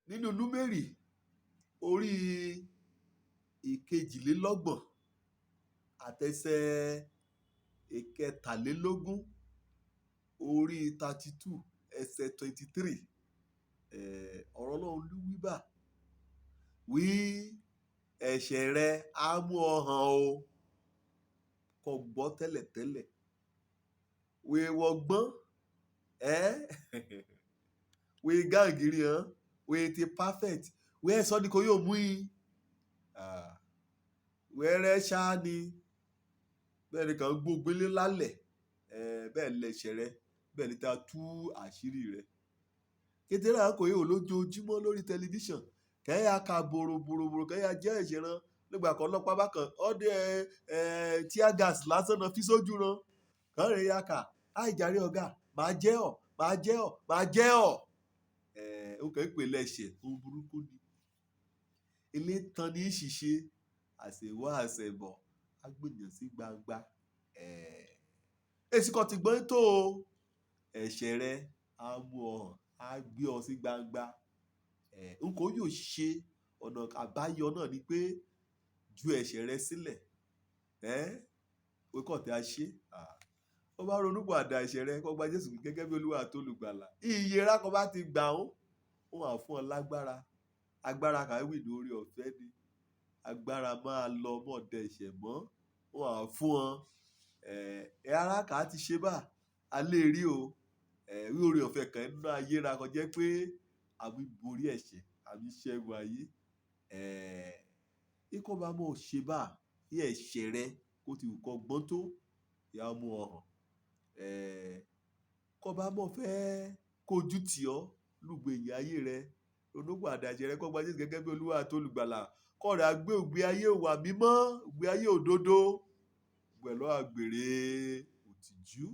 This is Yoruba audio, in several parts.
Nínú Númérì orí 22 àtẹsẹ̀ 23, orí 32 ẹsẹ̀ 23, ọ̀rọ̀ Ọlọ́run ló wí bá wí: ẹ̀ṣẹ̀ rẹ á mú ọ hàn o, kò gbọ́ tẹ́lẹ̀tẹ́lẹ̀. Wèèwọ̀ gbọ́n ẹ́ wèé gáǹgìrì hàn wèé ti perfect wèé sọ ni kò yóò mú yín wẹ́rẹ́ ṣáá ni bẹ́ẹ̀ ni kàn ń gbógbélé lálẹ̀, bẹ́ẹ̀ lẹ̀ṣẹ̀ rẹ, bẹ́ẹ̀ ni ta tú àṣírí rẹ. Kété rà kò yóò lójoojúmọ́ lórí tẹlifíṣàn kẹ́yà ka bòròbòròbòrò kẹ́yà jẹ́ ẹ̀ṣẹ̀ rán nígbà kan ọlọ́pàá bá kan ọdẹ ẹ tear gas lásán náà fi sójú rán kàn rè ya kà áìjàre ọ̀gá màá jẹ́ ọ̀, màá jẹ́ ọ̀, màá jẹ́ ọ̀. Ó kàn ń pè lẹ́ṣẹ̀ ohun burúkú ni. Ilé tán ní ṣìṣe àṣewá àṣẹbọ̀ á gbèyàn sí gbangba. Èsì kan ti gbọ́n tó o, ẹ̀ṣẹ̀ rẹ á mú ọ hàn, á gbé ọ sí gbangba. N kò yóò ṣe ọ̀nà àbáyọ náà ni pé ju ẹ̀ṣẹ̀ rẹ sílẹ̀. Pé kàn tí a ṣe. Ó bá ronú pàdà ẹ̀ṣẹ̀ rẹ, kó gba Jésù gẹ́gẹ́ bí Olúwa àti olùgbàlà. Iye rá kó bá ti gbà ó, ó wà fún ọ lágbára. Agbára kàwé lórí ọ̀fẹ́ ni. Agbára máa lọ mọ́ dẹ ẹ̀ṣẹ̀ mọ́, ó wà fún ọ. Ara kà á ti ṣe bá, a lè rí o. Wí oore ọ̀fẹ́ kan nínú ayé ra kan jẹ́ pé àmì borí ẹ̀ṣẹ̀, àmì ṣẹ́gun ayé. Ikọ́ bá mọ̀ ṣe bá, kí ẹ̀ṣẹ̀ rẹ kó ti wù kó gbọ́n tó, ìyá mú ọ hàn. Kó bá mọ̀ fẹ́ kójú tì ọ́ lùgbèyìn ayé rẹ, ronú pàdà ẹ̀ṣẹ̀ rẹ kó gba Jésù gẹ́gẹ́ bí Olúwa àti olùgbàlà. Kó rẹ̀ á gbé ìgbé ayé ìwà mímọ́, ìgbé ayé òdodo pẹ̀lú àgbèrè òtìjú.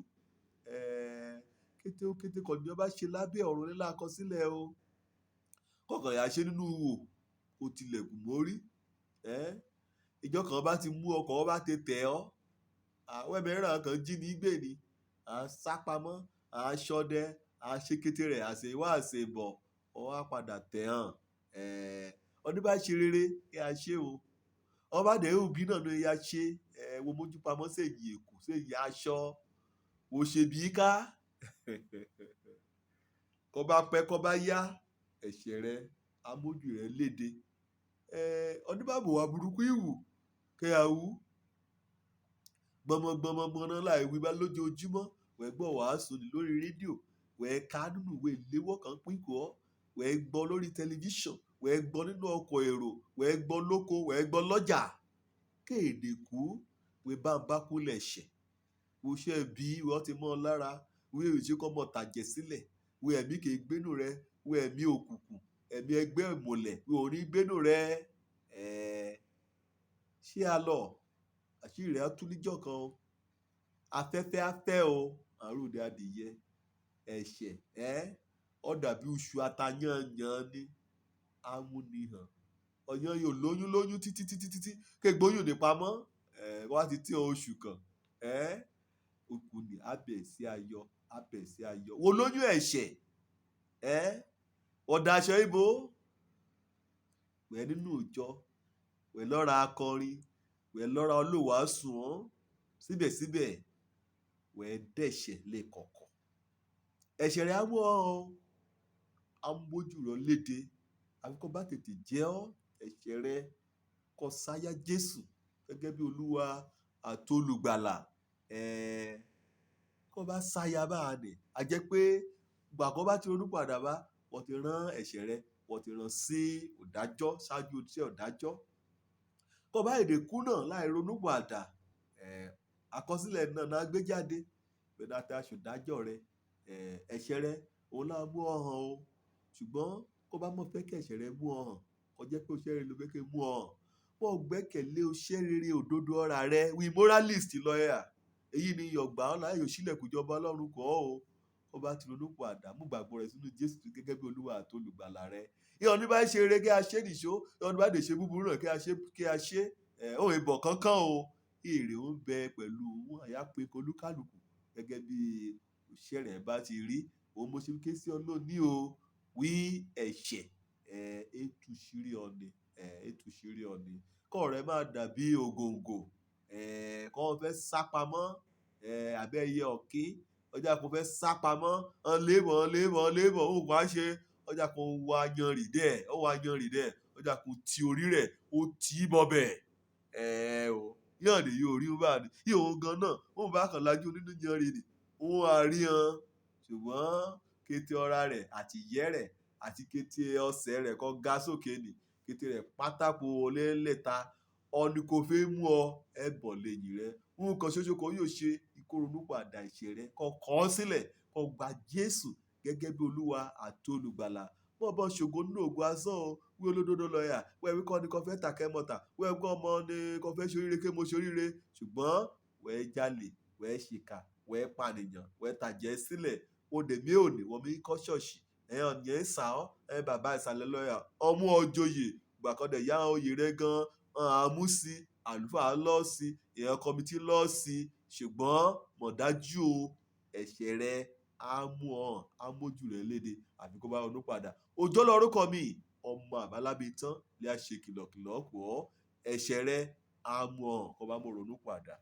Kété ó kété kan ní ọ bá ṣe lábẹ́ ọ̀run nílá àkọsílẹ̀ o. Kọ̀ọ̀kan yà ṣe nínú ihò, ó tilẹ̀kùn mórí. Ìjọ kan bá ti mú ọkọ̀, ọ bá ti tẹ̀ ọ́. Àwọn ẹ̀míràn kan jí ní gbé ni. À ń sá pamọ́, à ń ṣọdẹ, à ń ṣe kété rẹ̀, àṣewá àṣebọ̀, ọ wá padà tẹ̀ hàn. Ọdún bá ṣe rere kí a ṣe o. Ọba dẹ̀ òbí náà ló yá ṣe, wo mójú pamọ́ sẹ́yìn èkó, sẹ́yìn aṣọ, wo ṣe bí ká. Kó bá pẹ́, kó bá yá, ẹ̀ṣẹ̀ rẹ, amójú rẹ léde. Ọdún bá bò wá burúkú ìwù, kí a wú. Gbọmọgbọmọ gbọná láì wí bá lójoojúmọ́, wẹ̀ gbọ́ wàásù ní lórí rédíò, wẹ̀ ká nínú ìwé ìléwọ́ kan pín kó ọ́, wẹ̀ gbọ́ lórí tẹlifíṣàn, wẹ̀ gbọ́ nínú ọkọ̀ èrò, wẹ̀ gbọ́ lóko, wẹ̀ gbọ́ lọ́jà. Kéèdè kú, wẹ̀ bá ń bá kú lẹ̀ṣẹ̀. Wo ṣẹ́ bí wọ́n ti mọ́ ọ lára, wí èyí kọ́ mọ́ tàjẹ̀ sílẹ̀, wí ẹ̀mí kì í gbénú rẹ, wí ẹ̀mí òkùnkùn, ẹ̀mí ẹgbẹ́ ìmùlẹ̀, wí ò ní gbénú rẹ. Ṣé a lọ? Àṣírí rẹ̀ á tú níjọ́ kan o. Afẹ́fẹ́ á fẹ́ o, àrùn adìyẹ. Ẹ̀ṣẹ̀, ó dàbí oṣù atayányàn ni. Amúnihàn. Ọ̀yàn yóò lóyún lóyún títí títí títí ké gbóyún ní pamọ́. Wá ti tí oṣù kan. Òkú ni á bẹ̀ sí ayọ̀, á bẹ̀ sí ayọ̀. Wo lóyún ẹ̀ṣẹ̀? Ọ̀dà aṣọ ibo. Wẹ̀ nínú ìjọ, wẹ̀ lọ́ra akọrin, wẹ̀ lọ́ra olùwàásù ọ́n. Síbẹ̀síbẹ̀, wẹ̀ dẹ̀ṣẹ̀ lé kọ̀kọ̀. Ẹ̀ṣẹ̀ rẹ á mú ọ hàn o, á mójú rẹ léde. Àbí kó bá tètè jẹ́ ọ́, ẹ̀ṣẹ̀ rẹ kó sáyà Jésù gẹ́gẹ́ bí Olúwa àti olùgbàlà. Kó bá sáyà bá a nì, a jẹ́ pé ìgbà kó bá ti ronú padà bá, wọ́n ti rán ẹ̀ṣẹ̀ rẹ, wọ́n ti rán sí ọ̀dájọ́ ṣáájú tí ọ̀dájọ́. Kó bá èdè kú náà láì ronú padà, àkọsílẹ̀ náà náà gbé jáde. Pẹ̀lú àti aṣọ̀dájọ́ rẹ, ẹ̀ṣẹ̀ rẹ, òun lá mú ọ hàn o. Ṣùgbọ́n kó bá mọ̀ fẹ́ kí ẹ̀ṣẹ̀ rẹ mú ọ hàn, kó jẹ́ pé oṣẹ́ rere ló fẹ́ kí ó mú ọ hàn. Mọ́ gbẹ́kẹ̀lé oṣẹ́ rere òdodo ọ̀rá rẹ, wí moralist lawyer. Èyí ni ìyọ̀gbà ọ̀la yóò ṣílẹ̀kùn ìjọba Ọlọ́run kọ́ o. Kó bá ti ronú padà, mú ìgbàgbọ́ rẹ sínú Jésù gẹ́gẹ́ bí Olúwa àti olùgbàlà rẹ. Ìyẹn ní bá ṣe rere kí a ṣe nìṣó, ìyẹn ní bá dé ṣe búburú náà kí a ṣe, kí a ṣe. Ohun ìbọ̀ kankan o. Èrè ń bẹ pẹ̀lú òun àyà pé olúkálùkù gẹ́gẹ́ bí iṣẹ́ rẹ̀ bá ti rí. Òun mo ṣe ké sí ọ lónìí o. Wí ẹ̀ṣẹ̀, Ẹ tú ṣírí ọ ni, ẹ tú ṣírí ọ ni. Kọ́ rẹ máa dàbí ògòǹgò, kọ́ fẹ́ sá pamọ́, àbí ẹyẹ ọ̀kín, ọjà kò fẹ́ sá pamọ́, ọ̀n lébọ̀, ọ̀n lébọ̀, ọ̀n lébọ̀, ó wá ṣe, ọjà kò wá yanrì dẹ̀, ó wá yanrì dẹ̀, ọjà kò ti orí rẹ̀, ó tì í bọbẹ̀. O, yàn ní yóò rí bá ní. Ìhòhùn gan náà, ó bá kan lajú nínú yanrì ni, ó wá rí han. Ṣùgbọ́n kété ọ̀rá rẹ̀ àti ìyẹ́ rẹ̀ àti kété ọsẹ̀ rẹ̀ kó ga sókè ni, kété rẹ̀ pátákó lélẹ̀ta, ọ̀nì kò fẹ́ mú ọ, ẹ bọ̀ lẹ́yìn rẹ. Ohun kan ṣoṣo kan yóò ṣe ìkóronúpìwàdà ẹ̀ṣẹ̀ rẹ, kó kọ̀ ọ́ sílẹ̀, kó gba Jésù gẹ́gẹ́ bí Olúwa àti olùgbàlà. Mọ́ bọ́ ṣògo nínú ògo asán o, wí olódodo lọ́yà, wẹ́ wí kọ́ ni kò fẹ́ tà kẹ́ mọ̀tà, wẹ́ wí ọmọ ni kò fẹ́ ṣoríre ké mo ṣoríre. Ṣùgbọ́n wẹ́ jalè, wẹ́ ṣìkà, wẹ́ pànìyàn, wẹ́ tàjẹ́ sílẹ̀, ó dè mí òní, wọ́n mi kọ́ ṣọ́ọ̀ṣì, ẹ̀ ọ̀nì ẹ̀ sá ọ́, ẹ̀ bàbá ìsàlẹ̀ lọ́yà, ọmú ọjọ́yè, gbàkọ́dẹ̀ yá oyè rẹ gan, àmú sí, àlùfáà lọ́ sí, èèyàn kọmitì lọ́ sí, ṣùgbọ́n mọ̀ dájú o, ẹ̀ṣẹ̀ rẹ á mú ọ, á mójú rẹ léde, àfi kó bá ronú padà. Òjó lorúkọ mi, ọmọ àbálábí tán lè á ṣe kìlọ̀kìlọ̀ pọ̀ ọ́, ẹ̀ṣẹ̀ rẹ á mú ọ kó bá mú ronú padà.